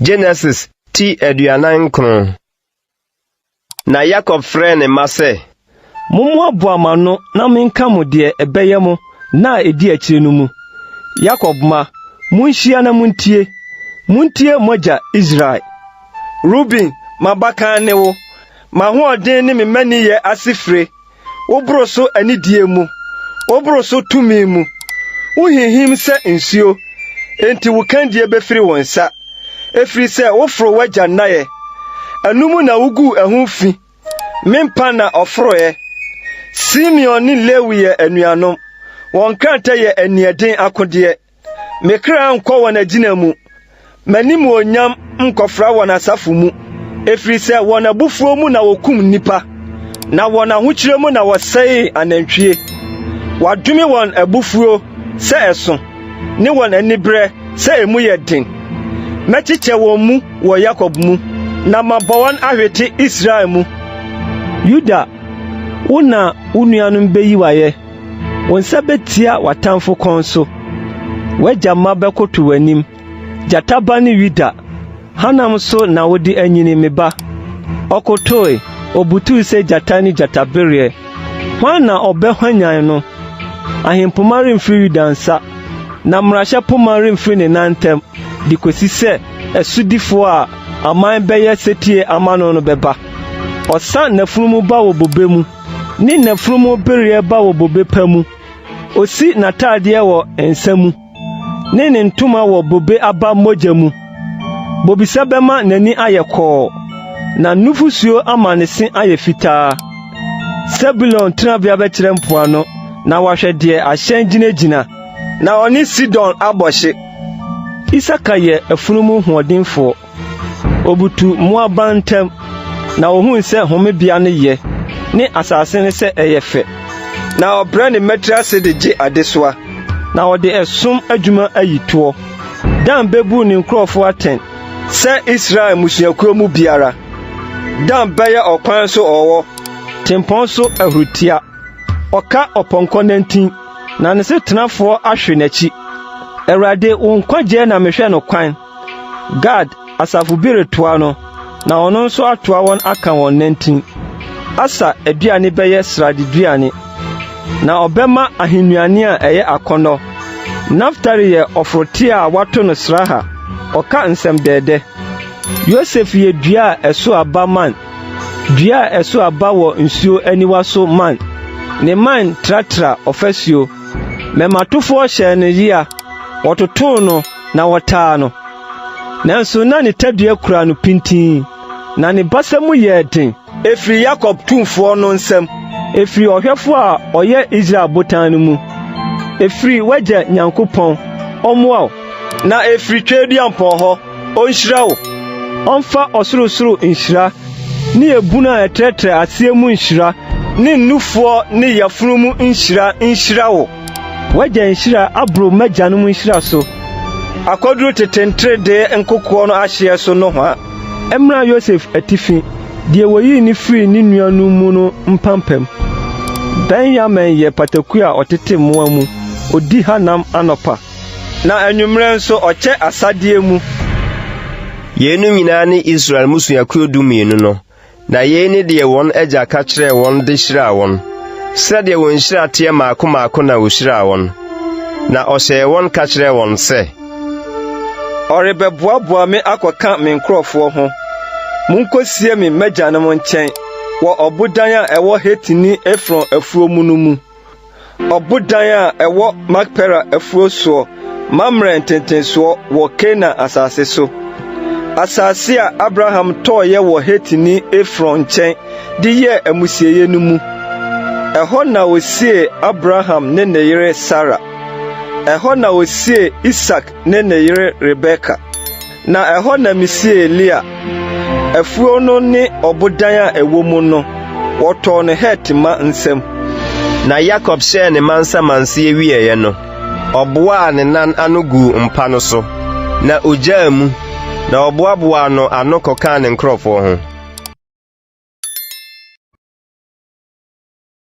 Genesis ti 49. Na Yakob frɛɛ ne mma sɛ. Mommoaboa mo ano na menka mo deɛ ɛbɛyɛ mo nna a ɛdi akyire no mu. Yakob mma, monhyia na montie, montie mo agya Israel. Ruben, m'abakan ne wo, m'ahoɔden ne me mmaninyɛ asefire. Woboro so anidie mu, woboro so tumi mu. Wohinhim sɛ nsuo, enti wo kandie bɛfiri wo nsa, ɛfiri sɛ woforo w'agya nnaeɛ. Ɛno mu na woguu ɛho fi, me mpa na ɔforoeɛ. Simeon ne Lewi yɛ anuanom, wɔn nkrantɛ yɛ aniɛden akodeɛ. Me kra nkɔ wɔn agyina mu, m'animuonyam nkɔfra wɔn asafo mu, ɛfiri sɛ wɔn abufuo mu na wɔkum nnipa, na wɔn ahokyerɛ mu na wɔsɛee anantwie. Wɔadome wɔn abufuo sɛ ɛso, ne wɔn aniberɛ sɛ emu yɛ den. Mɛkyekyɛ wɔn mu wɔ Yakob mu, na mabɔ wɔn ahwete Israel mu. Yuda, wo na wo nuanom beyi wo ayɛ. Wo nsa betia w'atamfo kɔn so. W'agya mma bɛkotow w'anim. Gyata ba ne Yuda, hanam so na wode anyini, me ba. Ɔkotoe, obutuw sɛ gyata ne gyatabereɛ. Hwan na ɔbɛhwanyan no? Ahempoma remfiri Yuda nsa, na mmarahyɛ poma remfiri ne nan ntam, de kosi sɛ ɛsodifo a aman bɛyɛ setie ama no no bɛba. Ɔsa n'afunumu ba wɔ bobe mu. Ne n'afunumu bereɛ ba wɔ bobe pa mu. Osi n'atadeɛ wɔ nsa mu, ne ne ntoma wɔ bobe aba mogya mu. Bobesa bɛma n'ani ayɛ kɔɔ, na nufusuo ama ne se ayɛ fitaa. Sebulon tenabea bɛkyerɛ mpoano, na wahwɛ deɛ ahyɛn gyinagyina. Na ɔne Sidon abɔ hye. Isakar yɛ afunumu hoɔdenfoɔ. Obutu mmoaban ntam, na ohui sɛ homebea no ye, ne asase no sɛ ɛyɛ fɛ. Na ɔbrɛ ne mmatiri ase de gye adesoa. Na ɔde ɛsom adwuma ayi toɔ. Dan bebu ne nkurɔfo atɛn. Sɛ Israel mmusuakuo mu biara. Dan bɛyɛ ɔkwan so ɔwɔ. Tempɔn so ahuritia. Ɔka ɔpɔnkɔ nantin, na ne so tenafoɔ ahwe n'akyi. Awurade, wo nkwagyeɛ na mehwɛ no kwan. Gad asafo bi retoa no, na ɔno nso atoa wɔn aka wɔn nantin. Aser aduane bɛyɛ sradeduane, na ɔbɛma ahennuane a ɛyɛ akɔnnɔ. Naftali yɛ ɔforote a wɔato no sraha, ɔka nsɛm dɛɛdɛ. Yosef yɛ dua a ɛso aba mman, dua a ɛso aba wɔ nsuo aniwa so mman. Ne mman tratra ɔfasuo. Mmɛmmatofoɔ hyɛɛ no yea, wɔtotoo no na wɔtaa no. Nanso na ne tadua kura no pintinn, na ne basa mu yɛɛ den. Ɛfiri Yakob Tumfoɔ no nsam. Ɛfiri ɔhwɛfo a ɔyɛ Israel botan no mu. Ɛfiri w'agya Nyankopɔn, ɔmmoa wo. Na ɛfiri Tweaduampɔn hɔ, ɔnhyira wo. Ɔmfa ɔsorosoro nhyira ne ebunu a ɛtrɛtrɛ aseɛ mu nhyira. Ne nufoɔ ne yafunu mu nhyira nhyira wo. W'agya nhyira aboro m'agyanom nhyira so. Akɔduru tete nteredee nkokoɔ no ahyeɛ so nohoa. Ɛmmra Yosef atifi, deɛ wɔyii no firii ne nuanom mu no mpampam. Benyamin yɛ pataku a ɔtete mmoa mu, odi hanam anɔpa. Na anwummerɛ nso ɔkyɛ asadeɛ mu. Yeinom nyinaa ne Israel mmusuakuo 12 no. Na yei ne deɛ wɔn agya ka kyerɛɛ wɔn de hyiraa wɔn. Sɛdeɛ wɔn nhyira teɛ mmaako mmaako na ɔhyiraa wɔn. Na ɔhyɛɛ wɔn ka kyerɛɛ wɔn sɛ. Ɔrebɛboaboa me akɔka me nkurɔfoɔ ho. Monkɔsie me m'agyanom nkyɛn wɔ ɔbodan a ɛwɔ Hetini Efron afuo mu no mu. Ɔbodan a ɛwɔ Makpela afuo soɔ, Mamre ntentensoɔ wɔ Kanaan asase so, asase a Abraham tɔeɛ wɔ Hetini Efron nkyɛn de yɛɛ amusieeɛ no mu. Ɛhɔ na wɔsiee Abraham ne ne yere Sara. Ɛhɔ na wɔsiee Isak ne ne yere Rebeka. Na ɛhɔ na misiee Lea. Afuo no ne ɔbodan a ɛwɔ mu no, wɔtɔɔ no Het mma nsam. Na Yakob hyɛɛ ne mma nsamanseɛ wieeɛ no, ɔboaa ne nan ano guu mpa no so, na ogyaa mu, na ɔboaboaa no ano kɔkaa ne nkurɔfoɔ ho.